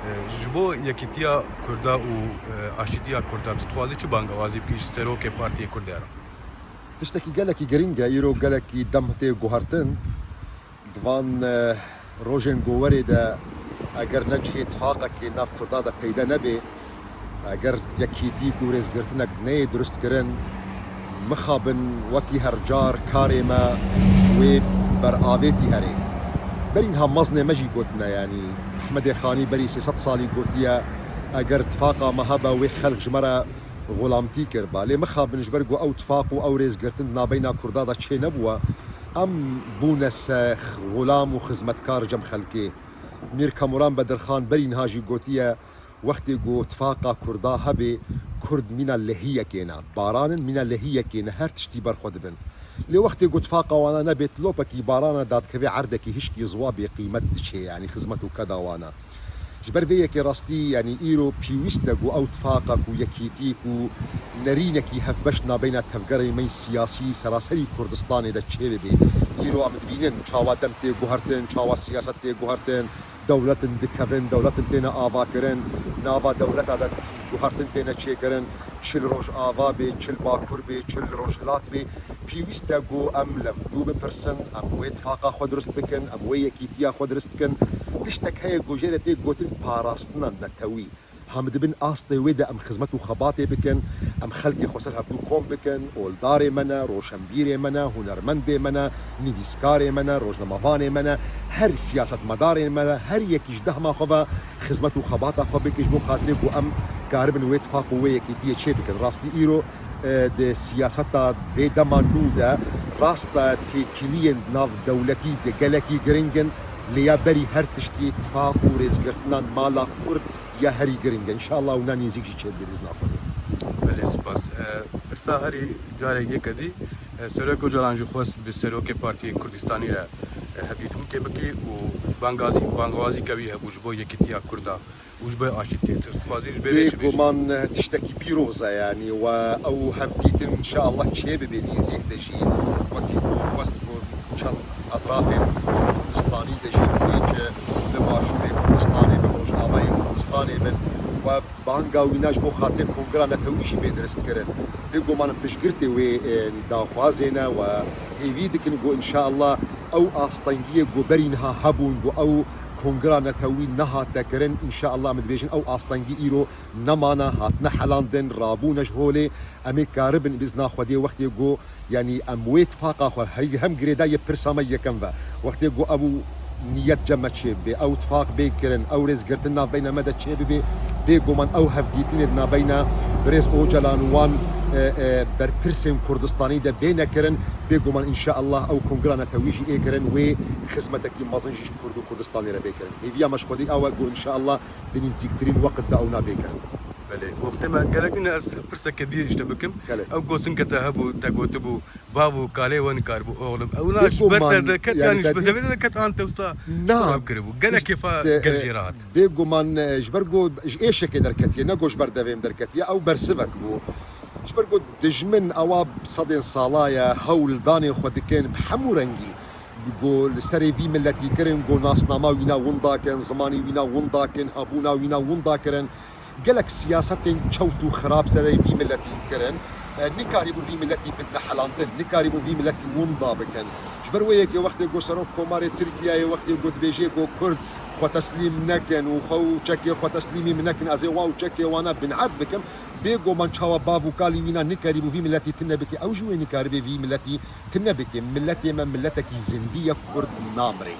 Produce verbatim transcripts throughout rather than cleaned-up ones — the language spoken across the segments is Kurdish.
Ji bo yekîtiya Kurda û, e, aşîtiya Kurda tu dixwazî çi bangawazî bikî ji serokê Partiyê Kurd de re? Tiştekî gelekî girîng e, îro gelekî dem tê guhertin. Di van, e, rojên ku werê de eger ne cihê tifaqekê nav Kurda de peyde nebe, eger yekîtî ku rêzgirtinek neyê durustkirin, mixabin wekî her car karê me wê beravêtî herê. Berî niha mezinê me jî gotine, yanî Ehmedê Xanî berî sê sed salî gotiye, eger tifaqa me hebe wê xelk ji me re xulamtî kiriba. Lê mixabin ji ber ku ew tifaq û ew rêzgirtin di navbeyna Kurda de çênebûwe, em bûne se xulam û xizmetkar cem xelkê. Mîr Kamuran Bedirxan berî niha jî gotiye, wextê ku tifaqa Kurda hebê, Kurd mîna lehiyekê ne. Baran in, mîna lehiyekê ne, her tiştî ber xwe dibin. Lê wextê ku tifaqa wana nebê, tilopekî barana dadikeve erdekî hişkî ziwa bêqîmet diçê, yanî xizmet û keda wana. Ji ber vê yekê rastî, yanî îro pêwîst e ku ew tifaqa ku yekîtî ku nerînekî hevbeş nabeyna tevgerê me siyasî seraserî Kurdistanê de çêbibe. Îro em dibînin çawa dem tê guhertin, çawa siyaset tê guhertin, dewletin dikevin, dewletin têne avakirin, nava dewleta de guhertin têne çêkirin, çi li Rojava bê, çi li Bakur bê, çi li Rojhilat bê. Pêwîst e ku em li hevdû bipirsin, em wê tifaqa xwe dirust bikin, em wê yekîtiya xwe dirust bikin. Tiştek heye ku jê re tê gotin parastina netewî. Em dibin astê wê de em xizmet û xebatê bikin, em xelkê xwe ser hevdû kom bikin, oldarê me ne, roşenbîrê me ne, hunermendê me ne, nivîskarê me ne, rojnamevanê me ne, her siyasetmedarê me ne, her yekî ji dehma xwe ve xizmet û xebata xwe bike ji bo xatirê ku em karibin wê tifaq û wê yekîtiyê çê bikin. Rastî îro, e, di siyaseta vê dema nû de rast e têkiliyên nav dewletî di gelekî giring in, lê ya berî her tiştî tifaq û rêzgirtina mala Kurd ya herî giring e. Înşallah wina nêzîk jî çêdibe bi îzna Xwedê. Belê, spas. E, pirsa herî carek yeke dî, e, Serok Ocalan jî xwest bi serokê Partiyê Kurdistanî re, e, hevdîtinkê bikî û bangazî, bangawazî ke wî hebû ji bo yekîtiya Kurda û ji bo aşîtiyê. Tu dixwazî ji bê vê çi bêjî? Bêguman, e, tiştekî pîroz e, yanî we ew hevdîtin înşallah çêbibe nêzîk de jî, wekî ku xwest ku çend etrafên Kurdistanî de jî, hûnê çi li Başûrê Kurdistanê bin, Rojavayê Kurdistanê bin, we banga wîna ji bo xatirê Kongra Netewî jî bê diristkirin. Bêguman em piştgirtê wê, e, daxwazê ne, we hêvî dikin ku înşallah ew astengiyê ku berî niha hebûn, ku ew Kongra Netewî nehate kirin, înşallah em dibêjin ew astengî îro nemane, hatine helandin, rabûne ji holê, em ê karibin bi îzna Xwedê wextê ku, yanî em wê tifaqa xwe her hem girêdayê pirsa me yekem ve. Wextê ku ew niyet cem me çêbibe, ew tifaq bê kirin, ew rêzgirtin navbeyna me de çêbibe, bêguman ew hevdîtinê di navbeyna birêz Ocalan û wan, e, e, berpirsên Kurdistanî de bêne kirin, bêguman înşallah ew Kongra Netewî jî ê kirin, wê xizmetekî mezin jî ji Kurd û Kurdistanê re bê kirin. Hêviya me ji Xwedê ew e ku înşallah di nêzîktirîn weqt de ewna bê kirin. Belê. Wextê me gerek nîne ez pirseke dî ji te bikim. Gelek. Ew gotinke te hebû, te gotibû, bav û kalê we nikaribû oxlim. Ew na ji ber te derket, yanî ji ber te derket an te wisa ew kiribû. Gelek kêfa gel jê re hat. Bêguman, e, ji ber ku ji êşekê derketiye, ne ku ji ber devê min derketiye, ew bersivek bû. Ji ber ku dijmin ewa sedên sala ye, hewldanê xwe dikin bi hemû rengî. Ku li serê vî miletî kirin, ku nasnama wîna winda kin, zimanê wîna winda kin, hebûna wîna winda kirin. Gelek siyasetên çewt û xirab serê vî miletî kirin. E, nikarîbûn vî miletî bidine helandin, nikarîbûn vî miletî winda bikin. Ji ber wê yekê wextê ku Serok Komarê Tirkiyeyê wextê ku dibêjê ku Kurd xwe teslîm nekin û xwe û çekê xwe teslîmî min nekin, ez ê wan û çekê wana binerd bikim, bêguman çawa bav û kalî wîna nikarîbû vî miletî tune bike, ew jî wê nikaribê vî miletî tune bike. Miletê me miletekî zindî ye, Kurd namire.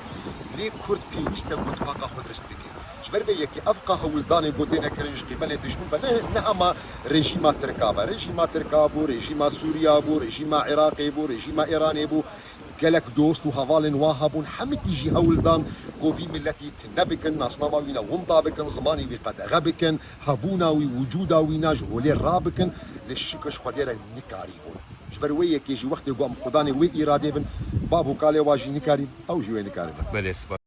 Lê Kurd pêwîst e ku tifaqa xwe dirist bike. Ji ber vê yekê ev qahewildanê ku têne kirin ji qîbelê dijmin ve ne, ne hema rejîma Tirka ve. Rejîma Tirka bû, rejîma Sûriya bû, rejîma Iraqê bû, rejîma Îranê bû. Gelek dost û hevalên wan hebûn, hemikî jî hewildan ku vî miletî tune bikin, nasnama wîna winda bikin, zimanê wî qedexe bikin, hebûna wî, wicûda wîna ji holê rabikin, lê şikir ji Xwedê re nikarîbûn. Ji ber wê yekê jî wextê ku em xudanê wê îradê bin, bav û kalê wa jî nikarîn, ew jî wê nikaribin. Belê, spas.